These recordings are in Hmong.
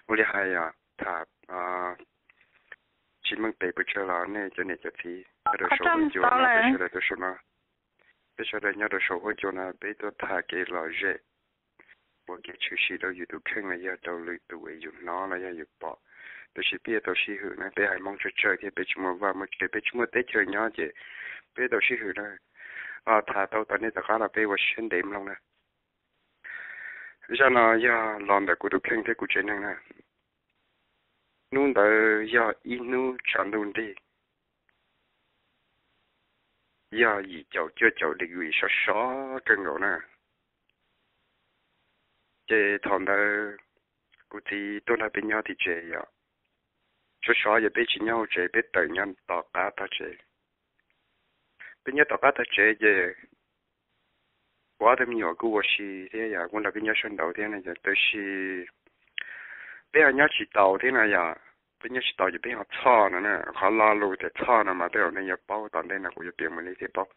Ua li hais yom, tham tsis meej pem pes tsawg los nej cov niam cov txiv nyob rau saum huab cua no, peb sawv daws nyob rau saum huab cua no peb tuaj tham kev lom zem, ua kev tshwm sim rau yus tus kheej los yog rau lwm tus yus hnov los yog yus pom. Tab sis peb yuav tau sij hawm na, peb haiv Hmoob tsawg tsawg thiab peb tsis muaj vaj muaj tsev, peb tsis muaj teb chaws nyob ces peb yuav tau sij hawm na. Tham tau tom nej tom qab los peb ua siab ntev mloog na. Zaj no yog los ntawm kuv tus kheej thiab kuv tsev neeg na. Hnub ntawd yog ib hnub tshav ntuj nrig, yog yim caum cuaj caum degree sov sov kawg nkaus na. Ces thaum ntawd kuv txiv tuaj nrog peb nyob tim tsev yom. Sov sov ces peb tsis nyob hauv tsev, peb tawm nyob tom qab tog tsev. Peb nyob tom qab tog tsev ces kuv ob tug me nyuam kuj ua si thiab yom, kuj nrog peb nyob sab nraud thiab no, tab sis peb ho nyob tsis taus thiab no yom. Peb nyob tsis taus ces peb ho txhoj no na. Qhov lo lus tias txhoj no mas tej zaum nej yuav paub, tom ntej no kuv yuav piav mus nej thiaj paub.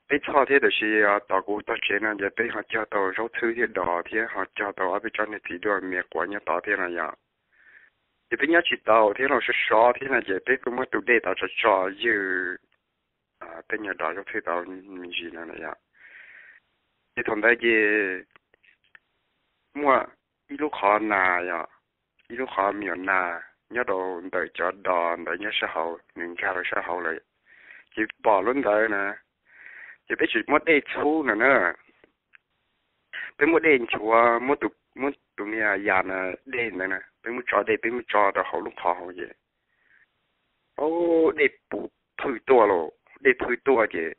Peb txhoj thiab, tab sis tom kuv tog tsev no ces peb ho cog tau zaub txhwb thiab dos thiab ho cog tau ob peb tsob niag txiv duaj me quav nyob tod thiab no yom. Ces peb nyob tsis taus thiab los sov sov thiab no ces peb kuj muab tus dej tod tso tso ywg tej nyuag dos zaub txhwb tod me ntsis no na yom. Ces thaum ntawd ces muaj ib lub qhov nas yom, ib lub qhov me nyuam nas nyob rau ntawm cov dos ntawd nyob sab hauv, nws nkag rau sab hauv lawm. Ces pom lub ntawd na, ces peb tsis muab dej txhub no na. Peb muab dej nchuav, muab tus, muab tus me yas na, dej ntawd na, peb muab tso dej, peb muab tso rau hauv lub qhov hauv ces, o, dej phwj tuaj los, dej phwj tuaj ces,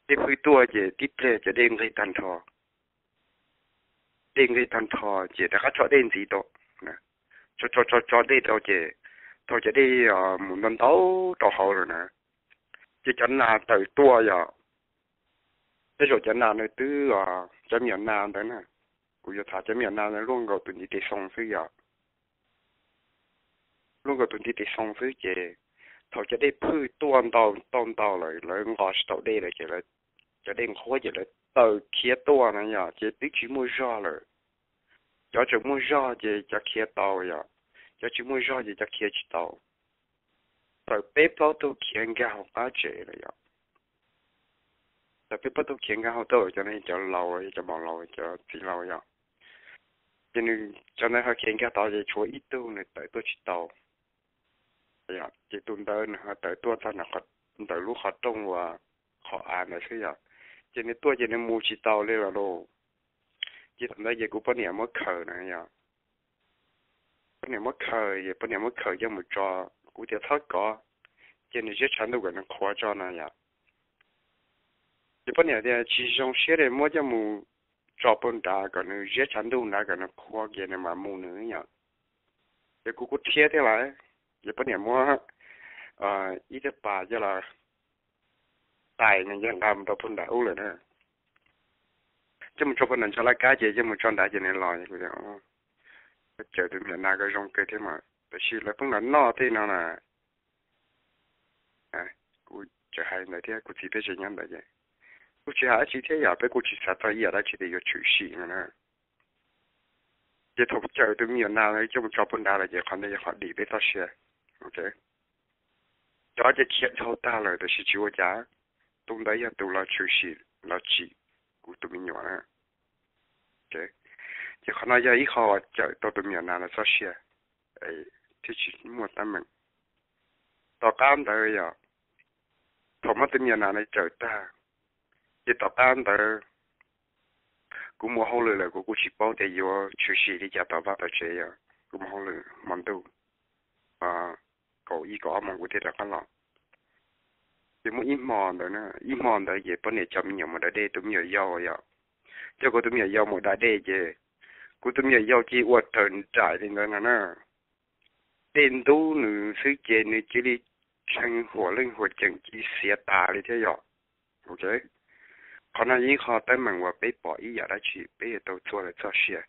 dej phwj tuaj ces tib pliag ces dej nqig tag nrho. Dej nqig tag nrho ces rov qab tso dej ntxiv rau, tso tso tso dej rau ces thaum cov dej mus ntau ntau rau hauv lawm na, ces cov nas tawm tuaj yom. Tej zaum cov nas ntawd twb, cov me nyuam nas ntawd na, kuv yuav tham cov me nyuam nas ntawd luaj nkaus tus ntiv tes xoo xwb yom. Luaj nkaus tus ntiv tes xoo xwb ces thaum cov dej phwj tuaj ntau tau ntau lawm, lawv nqos tsis tau dej lawm ces cov dej nqhuab ces lawv tawm khiav tuaj na yom, ces twb tsis muaj zog lawm. Cov tseem muaj zog ces cov khiav tau yom, cov tsis muaj zog ces cov khiav tsis tau. Tawm peb plaub tug khiav nkag hauv qab tsev lawm yom. Tawm peb plaub tug khiav nkag hauv, cov no cov laus, cov maum laus, cov txiv laus yom. Ces nws, cov ntawd ho khiav nkag tod ces tshuav ib tug nws tawm tuaj tsis tau. Ces tus ntawd nws ho tawm tuaj txog ntawm lub qhov rooj uas qhov av ntawd xwb yom. Ces nws tuaj ces nws mus tsis tau li lawm lauj. Ces thaum ntawd ces kuv poj niam muab khaws na yom. Poj niam muab khaws, poj niam muab khaws coj mus tso, kuv tias txhob kov, ces nws ziab tshav ntuj kom nws qhuav tso no yom. Ces poj niam tias tsis zoo siab li, muab coj mus tso puag nrad kom nws ziab tshav ntuj nrad kom nws qhuav kiag nws mam mus nws yom. Ces kuv kuj thiab thiab lawm, ces poj niam muab ib tug pas coj los tais nws nqa mus rau puag nram ub lawm na. Coj mus tso puag nram ntsa laj kab ces coj mus tso nrad ces nws los, kuv tias cawm tus me nyuam nas ko zoo kawg thiab mas, tab sis lawv pheej los noj tej no na. Kuv tseem hais ntawd thiab, kuv txiv peb tseem nyob ntawd ces kuv tsis hais dab tsi thiab yom, peb kuj tsis xav txog ib yam dab tsi tias yuav tshwm sim no na. Ces thaum cawm tus me nyuam nas coj mus tso puag nrad lawm ces qhov ntawd yog qhov dim peb txoj sia. Cov ces khiav dhau tag lawm tab sis tsis ua cas, tus ntawd yog tus los tshwm sim los tsim kuv tus me nyuam na. Ces qhov no yog ib qho uas cawm tau tus me nyuam nas no txoj sia thiab tsis muaj teeb meem. Tom qab ntawd yog thaum muab tus me nyuam nas no cawm tag, ces tom qab ntawd kuv mus hauj lwm lawm, kuv kuj tsis paub tias yuav tshwm sim li cas tom vaj tom tsev yom. Kuv mus hauj lwm hmo ntuj, kaum ib kaum ob moos kuv thiaj rov qab los. Ces muaj ib hmo ntawd, ib hmo ntawd ces poj niam coj me nyuam mus da dej, tus me nyuam yau yom. Coj kuv tus me nyuam yau mus da dej ces kuv tus me nyuam yau cia li ua raws nraim li ntawd no na. Dej ntub nws xwb ces nws cia li tshee huam leej huam ceem cia li xiav tas li thiab yom. Qhov no yog ib qho teeb meem uas peb pom ib yam dab tsi peb yuav tau txuag lawv txoj sia.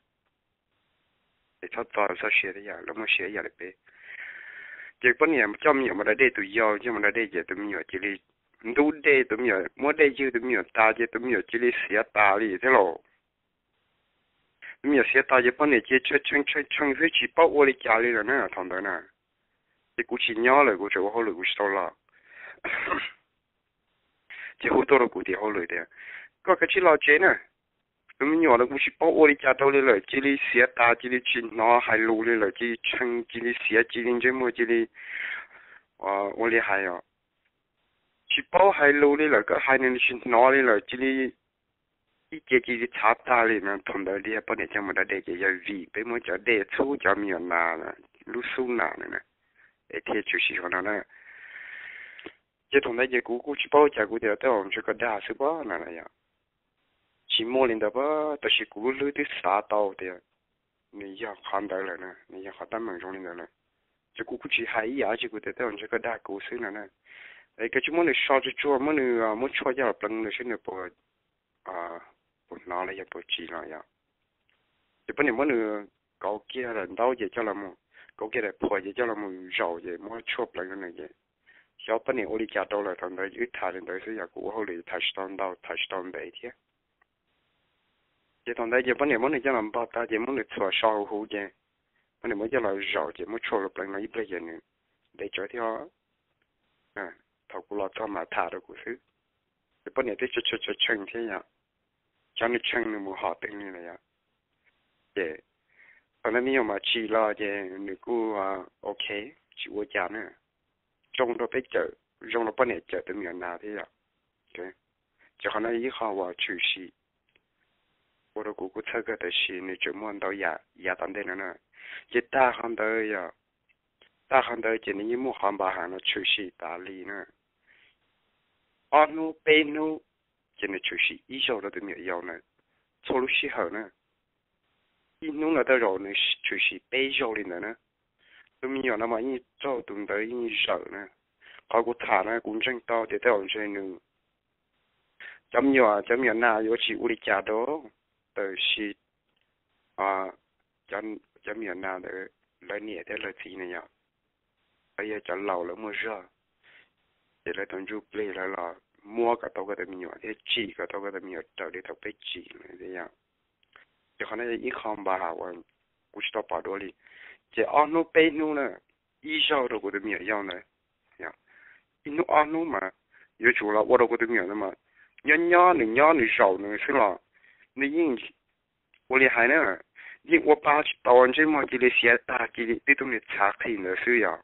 Es txhob txo lawv txoj sia thiab yom, lawv muaj sia ib yam li peb. Ces poj niam coj me nyuam mus da dej, tus yau coj mus da dej ces tus me nyuam cia li ntub dej, tus me nyuam muab dej ywg tus me nyuam tas ces tus me nyuam cia li xiav tas li thiab lauj. Tus me nyuam xiav tas ces poj niam ces tshee tshee tshee xwb tsis paub ua li cas li lawm na thaum ntawd na. Ces kuv tsis nyob lawm, kuv tseem ua hauj lwm kuv tsis tau los. Ces hu tuaj rau kuv tim hauj lwm tias, koj kav tsij los tsev na, tus me nyuam no kuv tsis paub ua li cas rau li lawm, cia li xiav tas, cia li tsis hnov hais lus li lawm, cia li tshee, cia li xiav, cia li ntsej muag, cia li ua li hais os, tsis paub hais lus li lawm, koj hais nws tsis hnov li lawm, cia li ib ce cia li txhav tag li no. Thaum ntawd tias poj niam coj mus da dej ces yog vim peb muab cov dej txhub cov me nyuam nas, lub xub nas na, es thiaj tshwm sim zoo no na. Ces thaum ntawd ces kuv kuj tsis paub cas, kuv tias tej zaum ntshe koj dag xwb pob no na yom. Tsis muaj li ntawd pob, tab sis kuv lub hlwb twb xav tau tias nws yog qhov ntawd lawm na, nws yog qhov teeb meem zoo li ntawd lawm. Ces kuv kuj tsis hais ib yam dab tsi, kuv tias tej zaum ntshe koj dag kuv xwb no na. Es koj tsis muab nws so tsuag tsuag, muab nws muab tshuaj coj los pleev nws saib nws puas, puas hnov los yog puas tsim los yom. Ces poj niam muab nws kauv kiag daim ntaub ces coj los, kauv kiag daim phuam ces coj los mus zaum ces muab tshuaj pleev rau nws ces xyov poj niam ua li cas rau lawm. Thaum ntawd wb tham li ntawd xwb, yog kuv ua hauj lwm tham tsis tau ntau, tham tsis tau ntev thiab. Ces thaum ntawd ces poj niam muab nws coj los npog tag ces muab nws txhuam so huv huv ces poj niam muab coj los zaum ces muab tshuaj los pleev no ib pliag ces nws ntev tsawv thiab. Thaum kuv los txog mas tham rau kuv xwb, ces poj niam twb tshee tshee thiab yom, xyov nws tshee nws mus hom twg li lawm yom. Ces thaum ntawd me nyuam mas tsim los ces nws kuj ok, tsis ua cas na. Zoo rau peb cawm, zoo rau poj niam cawm tus me nyuam nas thiab yom. Ces qhov no ib qho uas tshwm sim ua rau kuv kuj txhawj kawg, tab sis nws tseem muaj ntau yam yav tom ntej no na. Ces tag qhov ntawd yom, tag qhov ntawd ces nws yeej muaj qhov npa has no tshwm sim tas li na. Ob hnub peb hnub ces nws tshwm sim ib zaug rau tus me nyuam yaus na, txhua lub sij hawm na. Ib hnub no tej zaum nws tshwm sim peb zaug li ntawd na. Tus me nyuam no mas yeej raug tus ntawd yeej zawm na. Qhov kuv tham na kuv ntseeg tau tias tej zaum ntshe nws, cov me nyuam, cov me nyuam nas yuav tsis ua li cas rau, tab sis cov me nyuam nas ntawd lawv niam thiab lawv txiv na yom, lawv yog cov laus lawv muaj zog, ces lawv tau ntsuj plig lawv los muab kom tau koj tus me nyuam thiab tsim kom tau koj tus me nyuam raws li thaum peb tsim lawm thiab yom. Ces qhov no yog ib qho npa has uas kuv tsis tau pom dua li. Ces ob hnub peb hnub na, ib zaug rau kuv tus me nyuam yaus ntawd, ib hnub ob hnub mas yuav tsum los ua rau kuv tus me nyuam no mas nyob nyob nws nyob nws zaum nws xwb los nws yeej ua li hais na, yeej ua pa tsis tau, ntsej muag cia li xiav tag, cia li tib tug niag txhav qhi ntawd xwb yom.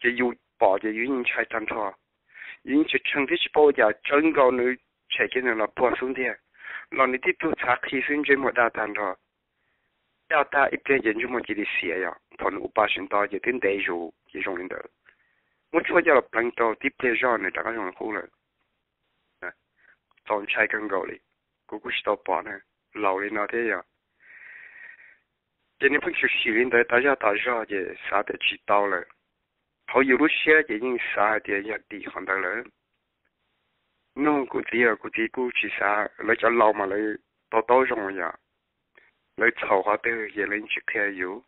Ces yus pom ces yus yeej ntshai tag nrho, yus yeej tshee tshee thiab tsis paub ua cas, tsawv nkaus nws tshem kiag nws los puag xub ntiag los nws tib tug txhav qhi xwb, ntsej muag daj tag nrho. Daj tag ib pliag ces ntsej muag cia li xiav yom, thaum nws ua pa tsis tau ces twb ntev zus ces zoo li ntawd. Muab tshuaj coj los pleev rau tib pliag zog nws rov qab zoo li qub lawm. Txaus ntshai kawg nkaus li, kuv kuj tsis tau pom na, laus li no thiab yom. Ces nws pheej tshwm sim li ntawd tas zog tas zog ces xav tias tsis tau lawm. Hauv yus lub siab ces yeej xav hais tias yog tim qhov ntawd lawm. Nug kuv txiv los kuv txiv kuj tsis xav, lawv cov laus mas lawv to taub zoo yom. Lawv txhaum qhov twg ces lawv yeej tsis qhia yus.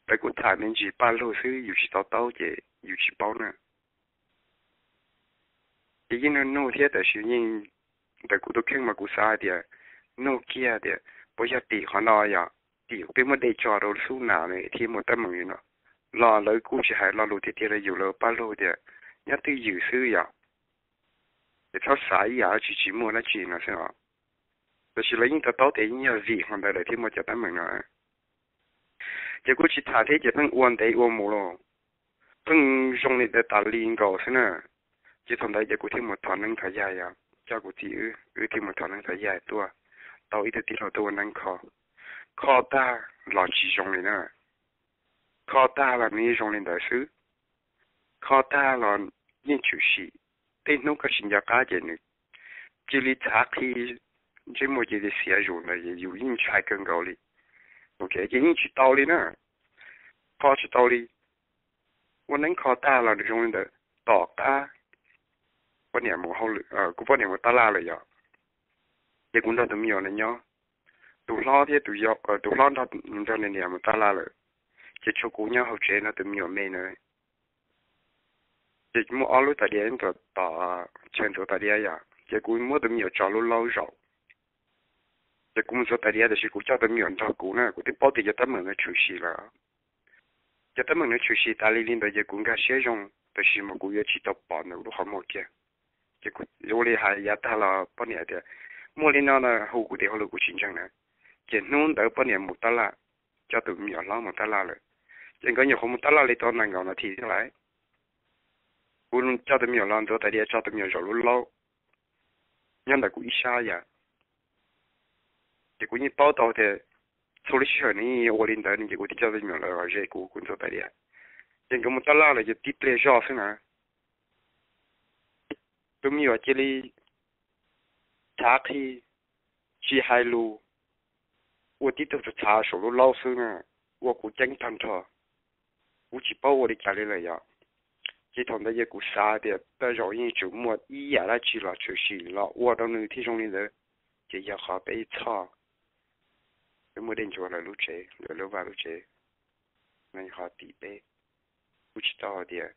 Lawv kuj tham me ntsis paj lug xwb, yus tsis to taub ces yus tsis paub na. Ces yeej nug nug thiab tab sis yeej ntawm kuv tus kheej mas kuv xav hais tias nug kiag tias puas yog tim qhov no yom, tim peb muab dej tso rau xub nas thiab muaj teeb meem li no los lawv kuj tsis hais lo lus tiag tiag rau yus, lawv paj lug tias nyob twj ywm xwb yom. Ces txhob xav ib yam dab tsi, tsis muaj dab tsi no xwb os. Tab sis lawv yeej to taub tias yeej yog vim qhov ntawd lawm thiaj muaj cov teeb meem no. Ces kuj tsis tham thiab ces pheej ua ntev ua mus los pheej zoo li ntawd tas li nkaus xwb na. Ces thaum ntawd ces kuv thiaj mus thov neeb thov yaig yom, coj kuv txiv wb thiaj mus thov neeb thov yaig tuaj, tau ib tug tij laug tuaj ua neeb kho. Kho tag los tsis zoo li na. Kho tag los nws yeej zoo li ntawd xwb. Kho tag los yeej tshwm sim, tej hnub koj tsis nco qab ces nws cia li txhav qhi, ntsej muag cia li xiav zus ntawd, yus yeej ntshai kawg nkaus li. Ces yeej tsis tau li na, kho tsis tau li. Ua neeb kho tag los nws zoo li ntawd. Tom qab poj niam mus hauj lwm, kuv poj niam mus tab laj lawm yom, ces kuv nrog tus me nyuam no nyob. Tus hlob thiab tus yau, tus hlob nrog nws niam mus tab laj lawm, ces tshuav kuv nyob hauv tsev nrog tus me nyuam me na. Ces muaj ob lub tais diav tom chaw ntxuav tais diav yom, ces kuv muab tus me nyuam tso lub laub zaum. Ces kuv mus ntxuav tais diav tab sis kuv coj tus me nyuam nrog kuv na, kuv twb paub tias cov teeb meem no tshwm sim lawm. Cov teeb meem no tshwm sim tas li li ntawd ces kuv nkag siab zoo, tab sis mas kuv yuav tsis tau pom ntawm lub qhov muag kiag. Ces kuv ua li hais yav tag los poj niam tias, muaj li no na hu kuv tim hauj lwm kuv tsis ntseeg na. Ces hnub ntawd poj niam mus tab laj, coj tus me nyuam hlob mus tab laj lawm. Ces nkawd nyuam qhuav mus tab laj li tau nees nkaum nas this thiab lawm. Kuv coj tus me nyuam los ntxuav tais diav tso tus me nyuam zaum lub laub nyob ntawm kuv ib sab yam. Ces kuv yeej paub tau tias txhua lub sij hawm nws yeej ua li ntawd no ces kuv thiaj coj tus me nyuam los ze kuv, kuv ntxuav tais diav. Ces nkawd mus tab laj lawm ces tib pliag zoj xwb na, tus me nyuam cia li thav qhi, tsis hais lus, ua tib tug txhav txhav saum lub laub xwb na, ua kuv ceeb tag nrho. Kuv tsis paub ua li cas li lawm yom. Ces thaum ntawd ces kuv xav tias tej zaum yeej tsum muaj ib yam dab tsi los tshwm sim los ua rau nws thiaj zoo li ntawd, ces yog qhov peb txhoj, peb muaj dej ntsuav lawv lub tsev, lawv lub vaj lub tsev, no yog qhov tim peb. Kuv tsis tau hais tias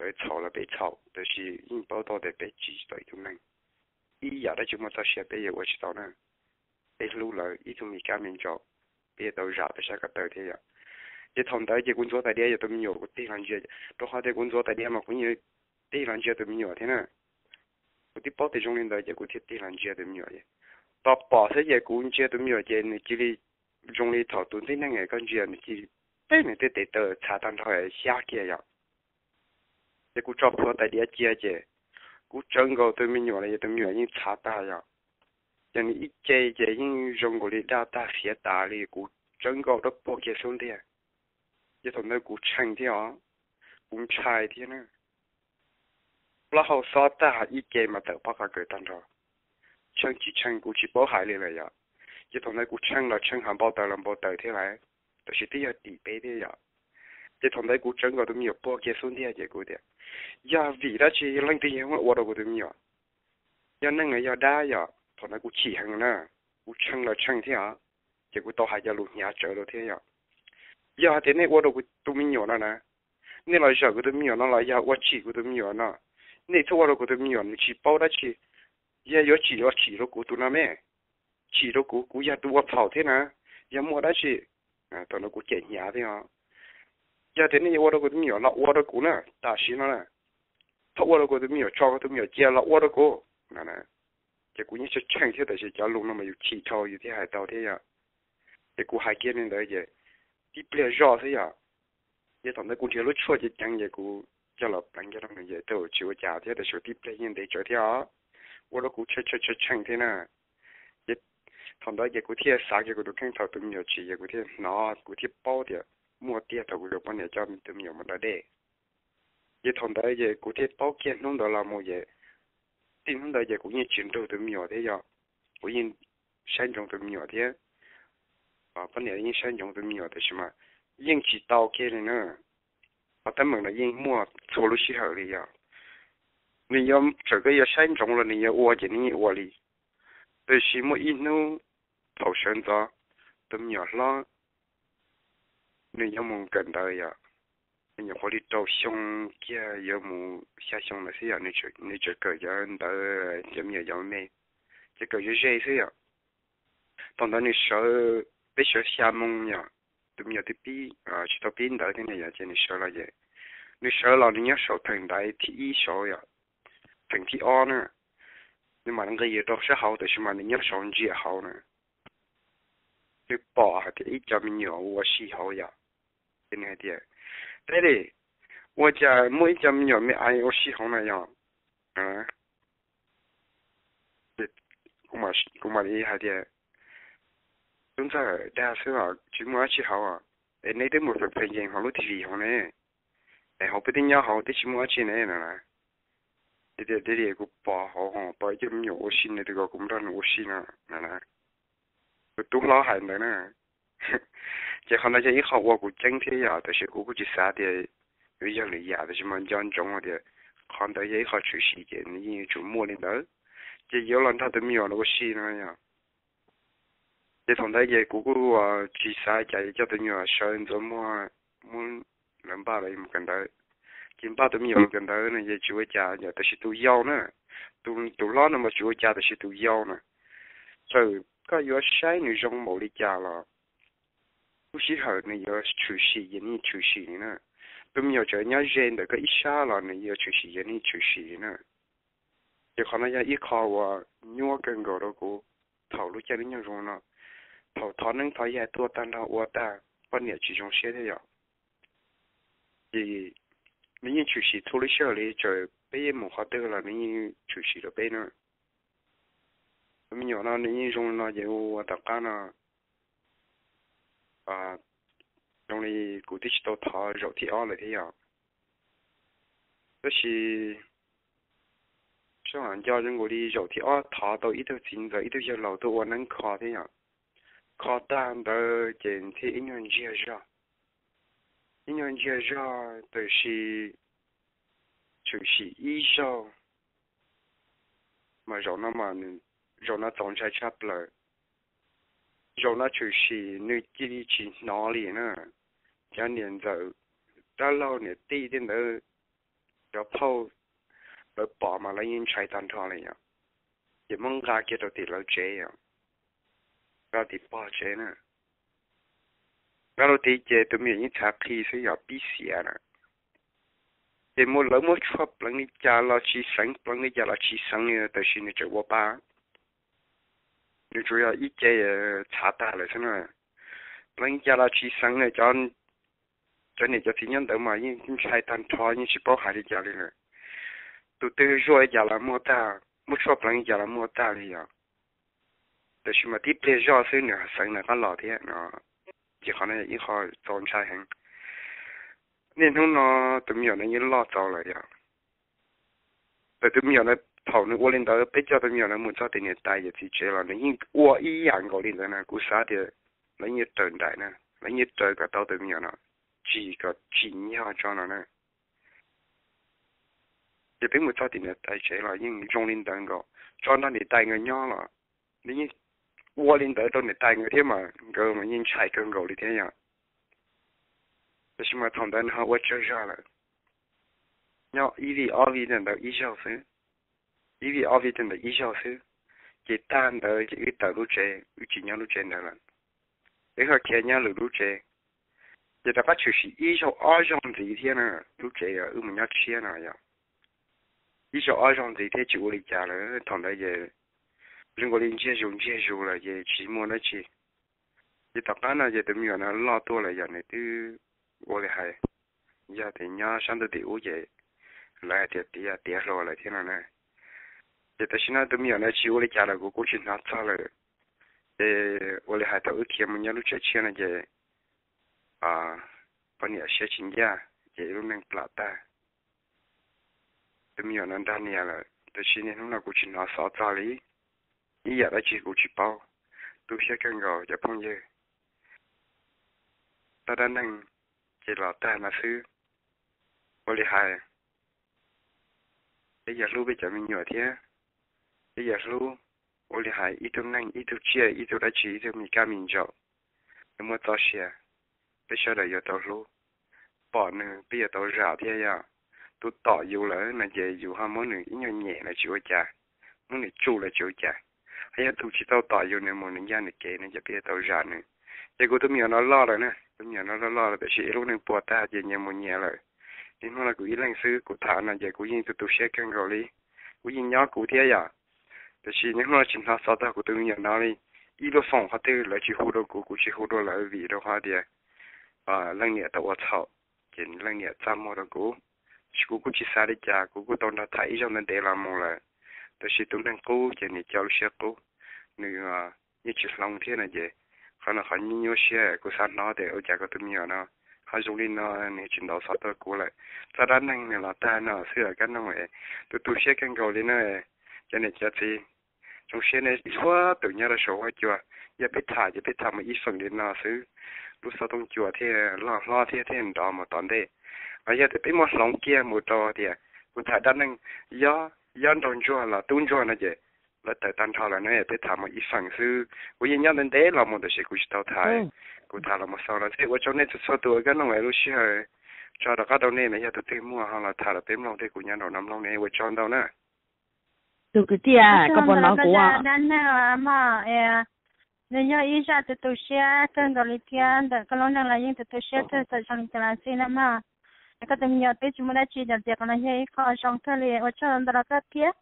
lawv txhaum los peb txhaum, tab sis yeej paub tau tias peb tsim tsis tau ib tug neeg. Ib yam dab tsi muaj txoj sia peb yuav ua tsis tau na. Peb hlub lawv ib tug me kab me ntsaum, peb yuav tau zam peb sab ko taw thiab yom. Ces thaum ntawd ces kuv ntxuav tais diav yog tus me nyuam kuv tig los ntsia, rau qhov tias kuv ntxuav tais diav mas kuv yeej tig los ntsia tus me nyuam thiab na. Kuv twb paub tias zoo li ntawd ces kuv thiaj tig los ntsia tus me nyuam. Tos pom xwb ces kuv ntsia tus me nyuam ces nws cia li zoo li thaum tus tib neeg koj ntsia nws cia li teb nws tej tes taw txhav tag nrho xyab kiag yom. Ces kuv tso plhuav tais diav cia ces kuv tsawv nkaus tus me nyuam los yog tus me nyuam yeej txhav tag yom. Ces nws ib ce ces yeej zoo nkaus li daj tag fiav tas li, kuv tsawv nkaus rau puag kiag xub ntiag. Ces thaum ntawd kuv tshee thiab os, kuv ntshai thiab na. Plaub hau xob tag ib ce mas tawm pob qa kawg tag nrho. Tshee tsis tshee kuv tsis paub hais li lawm yom. Ces thaum ntawd kuv tshee los tshee, hav npau taws los npau taws thiab lawm, tab sis twb yog tim peb thiab yom. Ces thaum ntawd kuv tsawv nkaus tus me nyuam puag kiag xub ntiag ces kuv tias, yog vim dab tsi, yog leej twg yog muab ua rau kuv tus me nyuam? Yog neeg los yog dab yom? Thaum ntawd kuv chim heev na, kuv tshee los tshee thiab os, ces kuv tau hais cov lus hnyav tsawv rau thiab yom. Yog hais tias nej ua rau kuv tus me nyuam no na, nej los zawm kuv tus me nyuam no los yog ua tsim kuv tus me nyuam no, nej txhob ua rau kuv tus me nyuam, nws tsis paub dab tsi. Yog yuav tsim los tsim rau kuv tus no me, tsim rau kuv, kuv yog tus ua txhaum thiab na. Yog muaj dab tsi, thaum no kuv cem hnyav thiab os. Yog tias nej yuav ua rau kuv tus me nyuam los ua rau kuv na, tam sim no na, txhob ua rau kuv tus me nyuam, tso kuv tus me nyuam cia los ua rau kuv. Ces kuv yeej tshee tshee thiab, tab sis cov lus no mas yus chim dhau yus thiaj hais tau thiab yom. Ces kuv hais kiag li ntawd ces tib pliag zoj xwb yom. Ces thaum ntawd kuv nrhiav lub tshuaj ceev ceev ces kuv coj los pleev kiag rau nws ces tsis ua cas thiab, tab sis tib pliag yeej ntev tsawv thiab os, ua rau kuv tshee tshee tshee tshee thiab na. Ces thaum ntawd ces kuv thiaj xav kiag kuv tus kheej thaum tus me nyuam tsim ces kuv thiaj hnov, kuv thiaj paub tias muaj tiag thaum kuv tus poj niam coj tus me nyuam mus da dej. Ces thaum ntawd ces kuv thiaj paub kiag hnub ntawd los mus ces txij hnub ntawd ces kuv yeej tsis nrug tus me nyuam thiab yom. Kuv yeej saib ntsoov tus me nyuam thiab, poj niam yeej saib ntsoov tus me nyuam tab sis mas yeej tsis tau kiag li na. Qhov teeb meem no yeej muaj txhua lub sij hawm li yom. Nws yuav txawm koj yuav saib ntsoov los nws yuav ua ces nws yeej ua li. Tab sis muaj ib hnub thaum sawv ntxov, tus me nyuam hlob nws yuav mus kawm ntawv yom, nws nyuam qhuav li rau xyoo kiag yuav mus xya xyoo ntawd xwb yom, nws tseem kawm cov ntawv cov me nyuam yaus me, ces kawm ze ze xwb yom. Thaum ntawd nws sawv, peb sawv xya moo yom, tus me nyuam twb pib, tsis tau pib ntawv thiab ne yom, ces nws sawv los ces, nws sawv los nws nyob saum theem ntaiv thib ib saud yom, theem thib ob na, nws mam nqis rau sab hauv tab sis mas nws nyob saud ntsia hauv na. Nws pom hais tias ib co me nyuam ua si hauv yom, ces nws hais tias, Daddy, ua cas muaj ib co me nyuam me aiv ua si hauv na yom? Kuv mam li hais tias, Tub Ntxawg, dag xwb os, tsis muaj dab tsi hauv. Es neb twb mus pheej pheej yees hauv lub T V hauv ne, es hauv peb twb nyob hauv twb tsis muaj dab tsi ne no na. Ces tias, Daddy, kuv pom hauv, pom ib co me nyuam ua si ne, tus ko kuv nrog nws ua si no na. Tus tub hlob hais ntawd na. Ces qhov ntawd yog ib qho ua kuv ceeb thiab yom, tab sis kuv kuj tsis xav tias yuav yog lwm yam, tab sis mas nco ntsoov tias qhov ntawd yog ib qho tshwm sim ces nws yeej yuav tsum muaj li ntawd. Ces yuav los nrog tus me nyuam no ua si no yom. Ces thaum ntawd ces kuv kuj tsis xav cas, coj tus me nyuam sawv ntxuav muag muab lawv npaj los mus kawm ntawv. Ces npaj tus me nyuam mus kawm ntawv no ces tsis ua cas yom, tab sis tus yau na, tus hlob no mas tsis ua cas, tab sis tus yau na, txawm koj yuav saib nws zoo npaum li cas los lub sij hawm nws yuav tshwm sim ces nws yeej tshwm sim li na. Tus me nyuam tseem nyob ze ntawm koj ib sab los nws yuav tshwm sim ces nws yeej tshwm sim li na. Ces qhov no yog ib qho uas nyuaj kawg nkaus rau kuv thaum lub caij lub nyoog zoo no, thaum thov neeb thov yaig tuaj tag nrho ua tag poj niam tsis zoo siab thiab yom. Ces nws yeej tshwm sim txhua lub sij hawm li, txawm peb yeej mus qhov twg los nws yeej tshwm sim rau peb na. Tus me nyuam no nws yeej zoo no ces ua tom qab no zoo li kuv twb tsis tau thov zaum thib ob lawm thiab yom. Tab sis sab nco zoo nkaus li zaum thib ob thov tau ib tug txiv ntxawm ib tug yawg laus tuaj ua neeb kho thiab yom. Kho tag ntawd ces thiaj ib nyuag ntsiag zog, ib nyuag ntsiag zog tab sis tshwm sim ib zaug mas zaum no mas, zaum no txaus ntshai tshaj plaws. Zaum no tshwm sim nws cia li tsis hnov li na. Cov niam ntxawm dab laug niam tij tej ntawd, cov phauj lawv pom mas lawv yeej ntshai tag nrho li yom. Ces muab nqa kiag rau tim lawv tsev yom, nqa tim pog tsev na. Nqa rau tid ces tus me nyuam yeej txhav qhi xwb yom, pib xiav na. Ces muab lawv muab tshuaj pleev li cas los tsis xeev, pleev li cas los tsis xeev li, tab sis nws tseem ua pa. Nws tsuas yog ib ce txhav tag lawm xwb na. Pleev li cas los tsis xeev li, cov niam cov txiv nyob ntawd mas yeej ntshai tag nrho, yeej tsis paub hais li cas li lawm. Tus twg zuaj li cas los muaj tag, muab tshuaj pleev li cas los muaj tag li yom. Tab sis mas tib pliag zoj xwb nws xeev nws qab los thiab no. Ces qhov no yog ib qho txaus ntshai heev. Niaj hnub no tus me nyuam no yeej loj txaus lawm yom. Tab sis tus me nyuam no, thaum nws ua li ntawd peb coj tus me nyuam no mus txog tim niam tais yawm txiv tsev los nws yeej ua ib yam nkaus li ntawd na. Kuv xav tias lawv yeej raws nraim na, lawv yeej raws kom tau tus me nyuam no, tsim kom tsim nyog tso no na. Ces peb mus txog tim niam tais tsev los yeej zoo li ntawd nkaus, tso nrog niam tais nkawd nyob los nws yeej ua li ntawd rau niam tais nkawd thiab mas nkawd mas yeej ntshai kawg nkaus li thiab yom. Tab sis mas thaum ntawd nws ho ua tsawg zog lawm, nyob ib vij ob vij ntawd ib zaug xwb, ib vij ob vij ntawd ib zaug xwb. Ces tag ntawd ces wb tawm lub tsev, wb tsis nyob lub tsev ntawd lawm, wb ho khiav nyob lwm lub tsev. Ces rov qab tshwm sim ib zaug ob zaug ntxiv thiab na, lub tsev wb mus nyob tshiab no yom. Ib zaug ob zaug ntxiv thiab tsis ua li cas lawm, thaum ntawd ces zoo nkaus li ntsiag zus ntsiag zus lawm ces tsis muaj dab tsi. Ces tom qab no ces tus me nyuam no loj tuaj lawm yom, nws twb ua li hais, yog tias nyob sab ntuj tim ub ces lawv hais tias tiav tiav hluas lawm thiab no na. Ces tam sim no tus me nyuam no tsis ua li cas lawm, kuv kuj tsis hnov txog lawm. Ces ua li hais thaum wb khiav mus nyob lub tsev tshiab no ces poj niam siab tsis ncaj ces ib lub neej plam tag. Tus me nyuam no nrag niam lawm, tab sis niaj hnub no kuv tsis hnov xov txog li, ib yam dab tsi kuv tsis paub. Tu siab kawg nkaus cov phooj ywg. Txoj dab neeg ces los tag no xwb. Ua li hais peb yog hlub peb cov me nyuam thiab, peb yog hlub, ua li hais ib tug neeg, ib tug tsiaj, ib tug dab tsi, ib tug me kab me ntsaum, nws muaj txoj sia, peb sawv daws yuav tau hlub. Pom nws peb yuav tau zam thiab yom. Tus tom yus lawm no ces yus ho muab nws ib nyuag nyem los tsis ua cas, muab nws tsuj los tsis ua cas. Ho yog tus tsis tau tom yus, nws mus nws ncaj nws kev no ces peb yuav tau zam nws. Ces kuv tus me nyuam no loj lawm na, tus me nyuam no loj loj lawm tab sis ib lub neej puas tag ces nyias mus nyias lawm. Niaj hnub no kuv ib leeg xwb, kuv tham no ces kuv yeej tu tu siab kawg nkaus li. Kuv yeej nyob kuv thiab yom, tab sis niaj hnub no tsis hnov xov txog kuv tus me nyuam no li. Ib lub foom qhov twg lawv tsis hu rau kuv, kuv tsis hu rau lawv vim rau qhov tias leej niam tau ua txhaum, ces leej niam txaj muag rau kuv. Tab sis kuv kuj tsis xav li cas, kuv kuj tau nrog tham ib zaug ntev ntev los mus lawm. Tab sis tus neeg qub ces nws cov lub siab qub, nws yeej tsis hloov thiab no ces qhov no qhov nyuaj nyuaj siab. Kuv xav hnov tias ua cas kuv tus me nyuam no ho zoo li no, nws tsis ntaus xov tuaj kuv lawm. Txoj dab neeg nws los tag no xwb, kab noog tu tu siab kawg nkaus li na. Cov niam cov txiv, zoo siab nej txhua tus nyob rau saum huab cua. Yog peb tham ces peb tham mus ib feem li no xwb, lub xov tooj cua thiaj loj hlob thiab thiaj nrov mus tom ntej. Ho yog tias peb muab hloov kiag mus rau tias kuv tham dab neeg yob, yob nraug ntsuag los tub ntsuag no ces lawv tawm tag nrho lawm na, peb tham mus ib feem xwb. Kuv yeej nyob ntev ntev los mus tab sis kuv tsis tau tham, kuv tham los mus xaus no xwb. Ua tsaug nej txhua txhua tus, kab noog es lub sij hawm tso rov qab rau nej na, yog tus twg muaj ho los tham rau peb mloog thiab kuv nyob nraum no mloog ne, ua tsaug ntau na. Tus kwv tij, koj puas hnov kuv? Dab neeg mog, nws yog ib zaj tus tu siab kawg nkaus li thiab ntawm koj lub neej los yeej tus tu siab kawg txawm zoo li cas los xij na mog. Koj tus me nyuam twb tsis muaj dab tsi, yog tias qhov no yog ib qho zoo kawg li, ua tsaug ntau rau koj thiab.